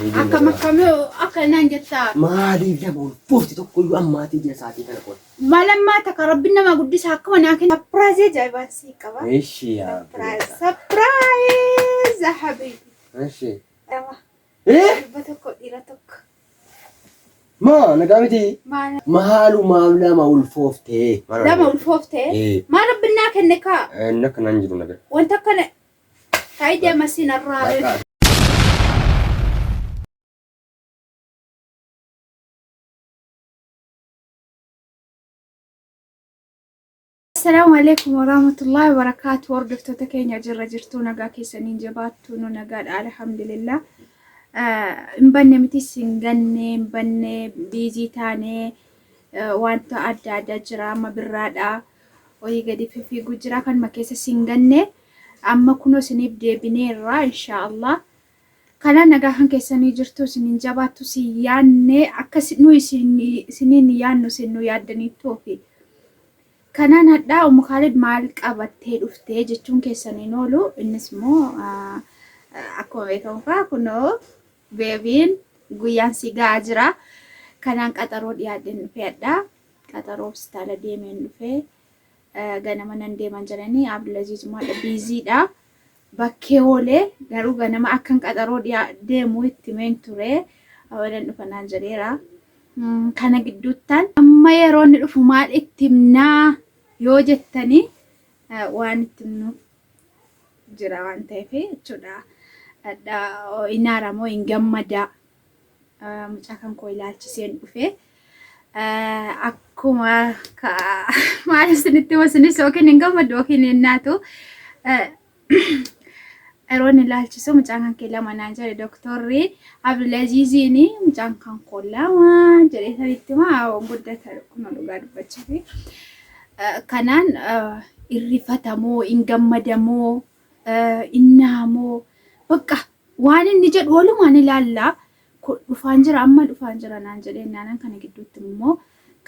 Akkam akkamii akka naan jettaa? Maaliif lama ulfoofti tokkoyyuu ammaatii jira sa'aatii kana qola. Malammaa takka rabbi nama guddisa akkuma naa kenna. Surprise ajaa'ibaan sii qaba. Ishi yaa. Surprise surprise habibi. Ishi. Lama. Eh? Durba tokko dhiira tokko. Maa nagaa miti? Maal Maalumaaf lama ulfooftee. lama ulfooftee? Eh. Maal rabbi naa kenne kaa? Inni akkanaan jiru na bira. Wanta akkana faayidaa masiin irraa. Bakka Assalaamu alaikum warahmatullahi wabarakaatu. Hordoftoota keenya jirra jirtuu nagaa keessaniin jabaattu nu nagaadha alhamdulillah. Hin banne mitis hin ganne hin banne biizii taane wanta adda addaa jira amma birraadha. Olii gadi fifiiguu jira kanuma keessa sin ganne amma kunoo isiniif deebineerra inshaallah. Kanaa nagaa kan keessanii jirtu isiniin jabaattu si yaanne akka nu isiniin yaannu isin nu yaaddaniittu ofi. Kanaan hadhaa Ummu Kaalid maal qabattee dhuftee jechuun keessan hin oolu. Innis immoo akkuma beekamu faa kunoo beebiin guyyaan si ga'aa jira. Kanaan qaxaroo dhiyaadheen dhufee hadhaa qaxaroo hospitaala deemeen dhufee ganama nan deeman jedhanii Abdulaziz immoo hadha biiziidha. Bakkee oolee garuu ganama akkan qaxaroo deemu itti himeen ture. Abadan dhufa naan jedheera. Kana gidduuttaan amma yeroo inni dhufu maal itti himnaa yoo jettanii waan itti himnu jira waan ta'eef jechuudha. Inaara moo hin gammadaa mucaa kan koo ilaalchiseen dhufe. Akkuma maal isinitti himu isinis yookiin hin gammaddu yookiin hin naatu. Yeroo inni ilaalchisu mucaan kan kee lama naan jedhe doktorri Abdulaziiziin mucaan kan koo lama jedhee sanitti maa guddata kun dhugaa dubbachuufi. Kanaan irrifatamoo hin gammadamoo innaamoo bakka waan inni jedhu walumaan ilaalla. Dhufaan jira amma dhufaan jira naan jedhee naanan kana gidduutti immoo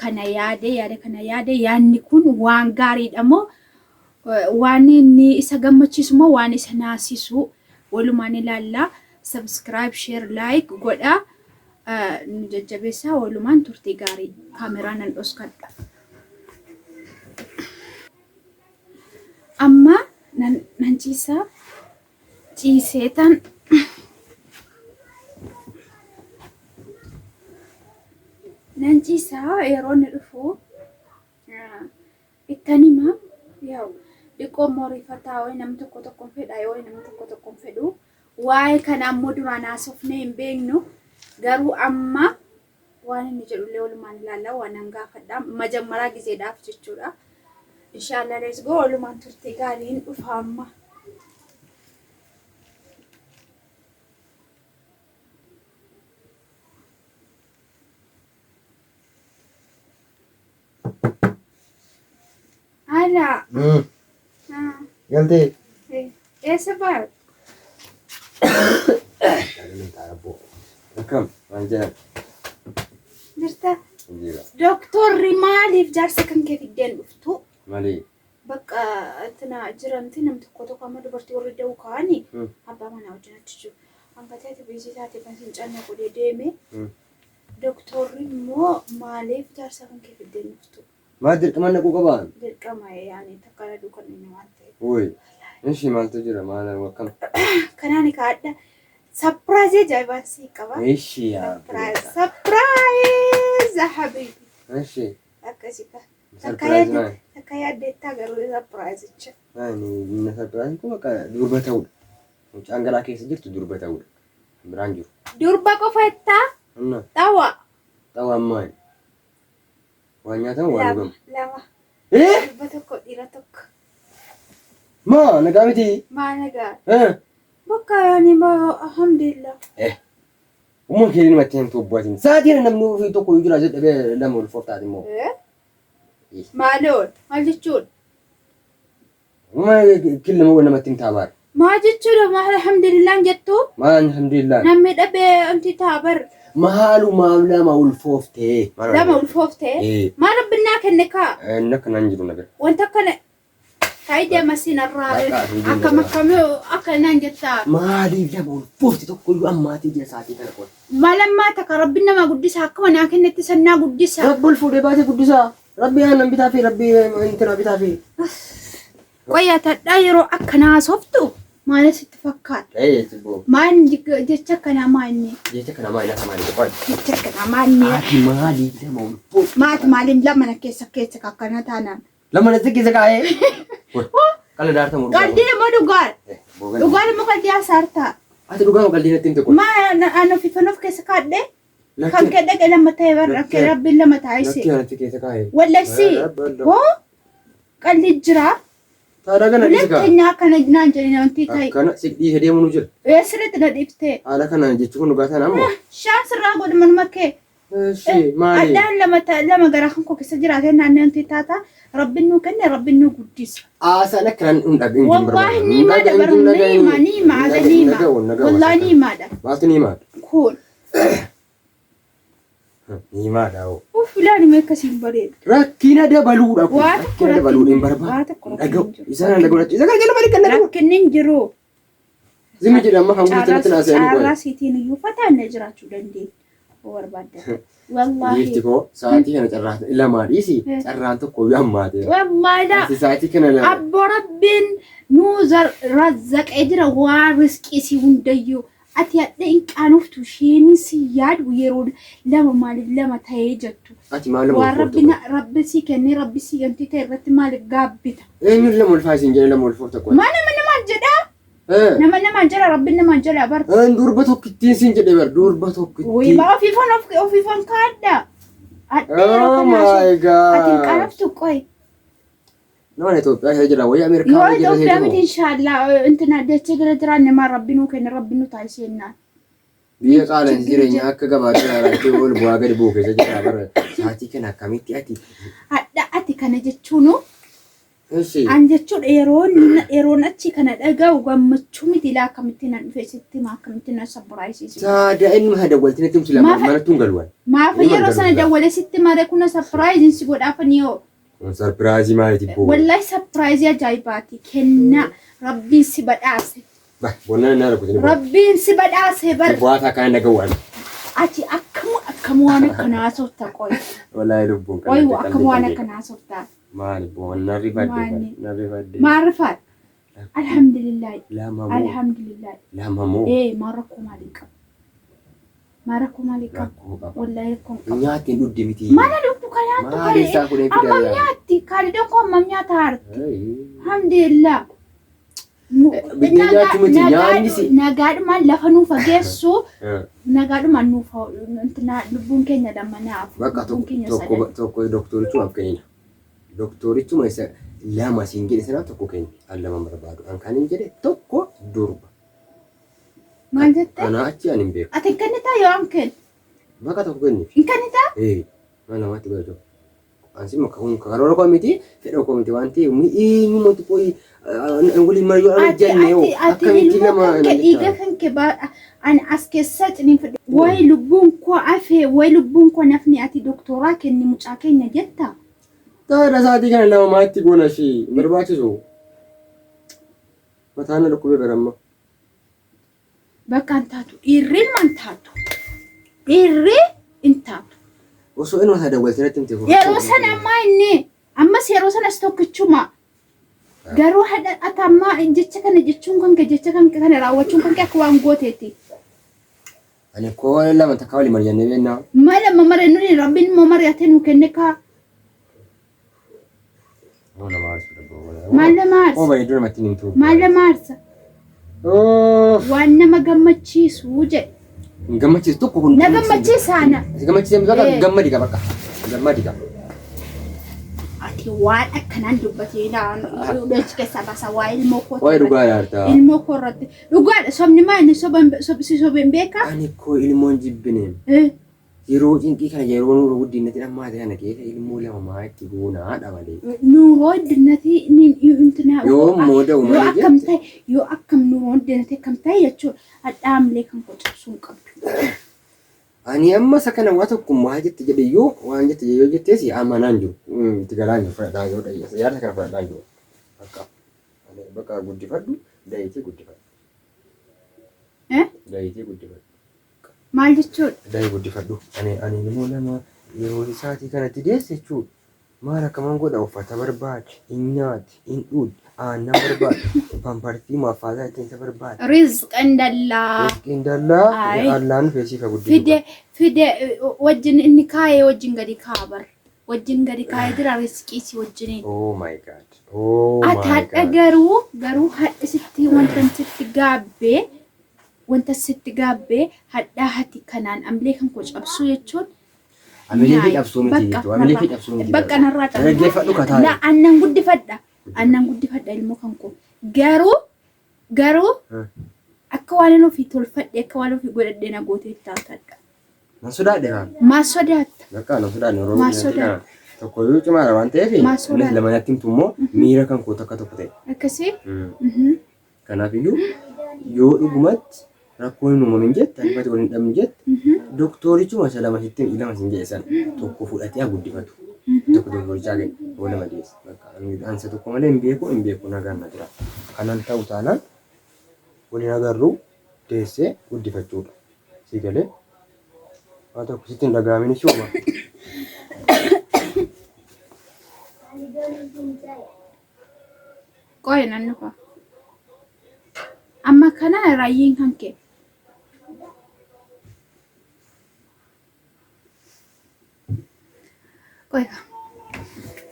kana yaade yaada kana yaade yaadni kun waan gaariidha moo waan inni isa gammachiisu moo waan isa naasisu walumaan ilaalla. Subscribe, share, like godha. Nu jajjabeessaa walumaan turtii gaarii. Kaameraa nan dhoskadha. Amma nan ciisaa. Ciiseetan nan ciisaa yeroo inni dhufu ittan hima yaa'u dhiqoo immoo rifataa wayi namni tokko tokko hin fedha yoo namni tokko tokko hin fedhu waa'ee kana ammoo duraan haasofnee hin beeknu garuu amma waan inni jedhullee walumaan ilaalla waan nan gaafadha majammaraa gizeedhaaf jechuudha inshaallah let's go walumaan turte gaariin dhufa amma. Ala. Galtee. Eessa baate? Akkam maal jedhan? Jirta? Jira. Doktorri maaliif jaarsa kan kee fiddeen dhuftu? Malee. Bakka tina jiramti nam tokko tokko amma dubartii warri da'u kaa'ani abbaa manaa wajjin achi jiru. Hangatee ati biizii taate kan sin canne godhee deeme. Doktorri immoo maaliif jaarsa kan kee fiddeen dhuftu? Maal dirqama naquu qabaan? Dirqama yaani takka na duukan inni waan ta'eef. Woy. Ishi maaltu jira maal akkam? Kanaan kaadha. Surprise ajaa'ibaan sii qaba. Ishi yaa. Surprise surprise habibi. Ishi. Akkasi ka. Takka Surprise yaadde maal? takka yaaddeettaa garuu surprise-icha. Ani na surprise kun bakka durba ta'uudha. Mucaan garaa keessa jirtu durba ta'uudha. Biraan jiru. Durba qofa jettaa Anna xawa. xawaan maali? Waan nyaatamu waan Lama dhugamu. lama. Eh? Durba tokko dhiira tokko. Maa nagaa miti? Maa nagaa. Eh? Bakka yaani maa alhamdulillah. Eh. Umma kee namatti himtu obboatiin. Sa'aatiin namni ofii tokko iyyuu jira jedhamee lama ulfoof taate immoo. Eh? Maaloon maal jechuudha? Umma killama namatti himtaa baara. Maal jechuudha maal alhamdulillah jettu? Maal alhamdulillah. Namni dhabee anti taa bar Maalumaaf lama ulfooftee. lama ulfooftee. Eh. Maal rabbi naa kenne kaa? Inni akkanaan jiru na bira. Wanta akkana Kaayidee masiin irraa Bakka hin akkam akkamii akka naan jettaa. Maaliif lama ulfoofti tokkoyyuu ammaatii jira sa'aatii kana qofa. Malammaa takka rabbi nama guddisa akkuma naa kennetti sannaa guddisa. Rabbi ol fuudhee baasee guddisaa. Rabbi aannan bitaa fi rabbi intina bitaa fi. Qoyyaa tadhaa yeroo akkanaa haasoftu maal sitti fakkaata? Ee jibboo. Maal jecha akkanaa maanni? Jecha kana maal lafa maal qofa. Jecha akkanaa maanni? Ati maaliif lama ulfoofti? Maati maaliin lama na keessa keessa akkana taanaan? Lama natti keessa kaa'ee. Qala daarta muruu. Qaldii immoo dhugaadha. Dhugaan immoo qaldii hasaartaa. Ati dhugaa qaldii natti himte kun. Maa an ofiifan of keessa kaadhee kan kee dhaqe lama ta'e barra kee rabbiin lama taasise. Lakki anatti keessa kaa'ee. Wallassi hoo qalli jira. Taadhaa kana dhiisi kaa. Hulattenyaa akkana naan jedhin wanti ta'e. Akkana si dhiise deemu nu jira. Sirriitti na dhiiftee. Haala kanaan jechuun kun dhugaa taana ammoo. Shaan sirraa godhu manuma kee. Eshi maali? Addaan lama lama garaa kan koo keessa jiraatee naannoo wanti taata rabbiin nuu kenne rabbiin nuu guddisa. Haasaan akkanaan hin dhaga'in hin Wallaahi niimaadha bar niima niima haadha niima. Wallaahi niimaadha. Maaltu niimaadha? Kun. Niimaadha hoo. Uff ilaali mee akkasiin bareedu. Rakkina dabaluudha kun. Waa tokko Rakkina dabaluu hin rakkinni barbaadu. waa tokko rakkinni Dhaga'u. hin jiru. Isaan dhaga'u. Isa kana jala malee kan dhaga'u. Rakkinni hin jiru. Zimmi jedhe amma kan guutuu natti naasa'anii Carraa qoye. siitiin iyyuu fataanne jiraachuu dandeenya. Yoo barbaaddan. Wallaahi. Giifti koo sa'aatii kana carraa lamaa dhiisi carraan tokko iyyuu hammaateera. Wallaahi laa. Ati sa'aatii kana lama. Abbo Rabbiin nuu razzaqee jira waa riskii si hundayyuu. Ati hadha hin qaanoftu isheenin si yaadu yeroo lama maaliif lama ta'ee jettu. Ati maal lama Waan ulfooftu rabbi na rabbi sii kennee rabbi sii gantii ta'e irratti maaliif gaabbita? Eenyuun lama ulfaa isin jedhe lama ulfoofta qoy. Maa nama namaan jedhaa? Nama namaan jedha rabbi namaan jedha bar. Durba tokkittiin sin jedhe bar durba Wayii tokkittiin. maa ofiifan ofiifan kaadha. Hadha yeroo Oh kana my ati hin God. qaanoftu qoy. Nama Itoophiyaa keessa jira wayii Ameerikaa Yoo wayii jira Itoophiyaa miti seetu. inshaallah intina dachee gara jiraanne maa rabbi nuu kenne rabbi nu taasisennaan. Biyya qaala'insi jireenyaa akka gabaa dolaaraatti ol bu'aa gadi bu'u keessa jira bara. Sa'aatii kana akkamitti ati? Hadha ati kana jechuunu Eshi. an jechuudha yeroon yeroon achi kana dhaga'u gammachuu miti ilaa akkamitti nan dhufe sitti maa akkamitti nan sapiraayisiisi. Saada inni maha dawwalti natti himtu lama manatti hin galuwan. Maafa yeroo sana dawwalee sitti mare kuna sapiraayiziin si godhaafan yoo. Kun sarpiraayizii maaliiti boo? Wallahi sapiraayizii ajaa'ibaati kennaa rabbiin si badhaase. Bah, bonnaan na rukutin boo. Rabbiin si badhaase bar. Bu'aa kana dhagawwan. Ati akkamu akkamu waan akkanaa haasofta qoy. Wallahi lubbuun Qoy akkamu waan akkanaa haasofta. Maali boo na rifadhe Maali? na rifadhe. Maal rifaadha? Alhamdulillah. Lama moo Alhamdulillah. lama moo Ee maal rakkoo maalii qaba? Maal rakkoo maalii qaba? rakkoo qaba. Wallahi rakkoon qaba. Nyaatti hin dhugde miti. Mana dhugdu kan nyaattu Maali isaa kun hin Ammam fidaa? nyaatti? Kaalidoon koo ammam nyaata harti? Alhamdulillah. Biddeen nyaachuu miti, nyaanni si- Nagaadhumaan lafa nuuf fageessu nagaadhumaan nuuf lubbuun keenya lama naaf Bakka lubbuun keenya tokko sadan. tokko doktorichumaaf kennina. Doktorichuma isa lama siin jedhe sanaaf tokko kenni. An lama hin barbaadu. An kan hin jedhe tokko durba. Maal jette? Anaa achi ani hin beeku. Ati hin kennitaa yoo an kennu? Bakka tokko kenniif. Hin kennitaa? Ee, mana namaatti godhatu. Ansi maka kun karoora koo miti, fedha koo miti waan ta'eef eenyumatu qoyi waliin mari'uu Ati jenne hoo ati ati akkamitti ilmoo nama kan kee dhiiga kan kee ani as keessaa ciniinfadhe. Wayi lubbuun koo hafe wayi lubbuun koo nafni ati doktoraa kenni mucaa keenya jetta. Taadha sa'aatii kana lama maatti goona ishii hin barbaachisu. Mataan na dhukkubee baramma. Bakka hin taatu dhiirri ilma hin taatu. Dhiirri hin taatu. Osoo ilma isaa dawwaltee natti himte kun. Yeroo sana ammaa inni ammas yeroo sanas tokkichuma. Garuu hadha ati ammaa jecha kana jechuun kan kee jecha kan kee kana raawwachuun kan kee akka waan gooteeti. Ani koo lama takka waliin mari'annee beennaa. Maal amma mari'annu rabbiin immoo mari'atee nuu kenne kaa. Hoo nama aarsu dha. Maal nama aarsa? Hoo bareedduu namatti hin himtu. Maal nama aarsa? Oof. Waan nama gammachiisu jedhe. Hin gammachiisu tokko kun. Na gammachiisa ana. Si gammachiisa bakka Eh. gammadi ka bakka. Gammadi ka. Ati waan akkanaan dubbatee achi keessaa baasa waa ilmoo koo. Waa'ee dhugaa yaarta. Ilmoo koo irratti. Dhugaadha sobni maa inni soba si sobeen beekaa? Ani koo ilmoon jibbine. Eh. Yeroo cinqii kana yeroo nuura guddinatti dhammaate kana keessa ilmoo lama maa itti goonaadha malee. Nuuroo dinnati ni intina Yoo immoo da'u yoo malee akkam jette. ta'e yoo akkam nuuroo dinnati akkam ta'e jechuudha hadhaamlee kan koo cabsuu hin qabdu. Ani amma isa kana waa tokko maa jette jedhe yoo waan jette yoo jettees amanaan jiru. Itti galaa jiru fudhataa jiru yaada kana fudhataa jiru. Akka. Bakka guddifadhu da'iitii guddifadhu. Eh? Da'iitii guddifadhu. Maal jechuudha? Da'i guddifadhu. Ani ani immoo lama yeroo isaatii kanatti deesse jechuudha. Maal akkaman godha uffata barbaade, hin nyaati, hin dhuudi, aannan barbaade, pampartii maaffaataa ittiin isa barbaade. Rizqan dallaa. Rizqiin dallaa Ayi. Allaan feesiifa guddisu. Fide fide wajjin inni kaayee wajjin gadi kaa'a bar. Wajjin gadi kaayee jira rizqii si wajjiniin. Oh my God. Oh Ati my hadha God. garuu garuu hadha sitti wanta sitti gaabbee wanta sitti gaabbee hadhaa hati kanaan amlee kan koo cabsuu jechuun Amilee kee nyaay. cabsuu miti Bakka jechuudha. Amilee kee narraa cabsuu miti. bakka narraa cabsu. Dhaggeeffadhu kataa. La annan guddifadha. Annan guddifadha ilmoo kan koo. Garuu garuu akka waan inni ofii tolfadhe akka waan ofii godhadhe na gootee taatadha. Nan sodaadhe kaan. Maa sodaatta? Bakka nan sodaadhe yeroo Maa guddina sodaadhe? kana tokko yoo cimaadha waan ta'eef Maa innis sodaadhe? lama natti himtu immoo miira kan koo takka tokko ta'e. Akkasii? Mhm. Kanaaf iyyuu yoo dhugumatti rakkoon hin uumamin jette anifati wal hin dhabnu jette doktorichuma isa lama sitti lama sin jedhe sana tokko fudhatee haa guddifatu. Tokko doktorichaa kenna yoo lama deesse. Bakka ani ani isa tokko malee hin beeku hin beeku nagaan na jira. Kanan ta'u taanaan waliin agarru deessee guddifachuudha. Sii galee waa tokko sitti hin dhaga'amin ishee uma. Qoye nan dhufa. Amma kana raayyiin kan kee. Qoye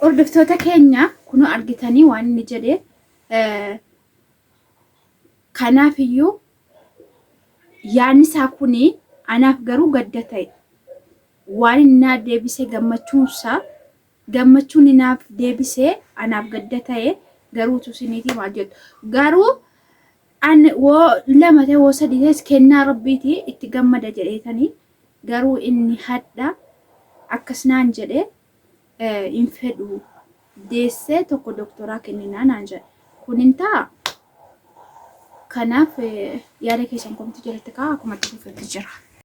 hordoftoota keenya kunoo argitanii waan inni jedhe kanaaf iyyuu yaadni isaa kuni anaaf garuu gadda ta'e. Waan inni naa deebise gammachuunsaa Gammachuun inni naaf deebise anaaf gadda ta'e garuu utuu isiniitii maal jettu. Garuu an woo lama ta'e woo sadii ta'es kennaa rabbiiti itti gammada jedheetanii garuu inni hadha akkas naan jedhe hin fedhu deessee tokko doktoraa kenninaa naan jedhe. Kun hin ta'a? Kanaaf yaada keessan komtii jalatti kaa'aa akkuma itti fufetti jira.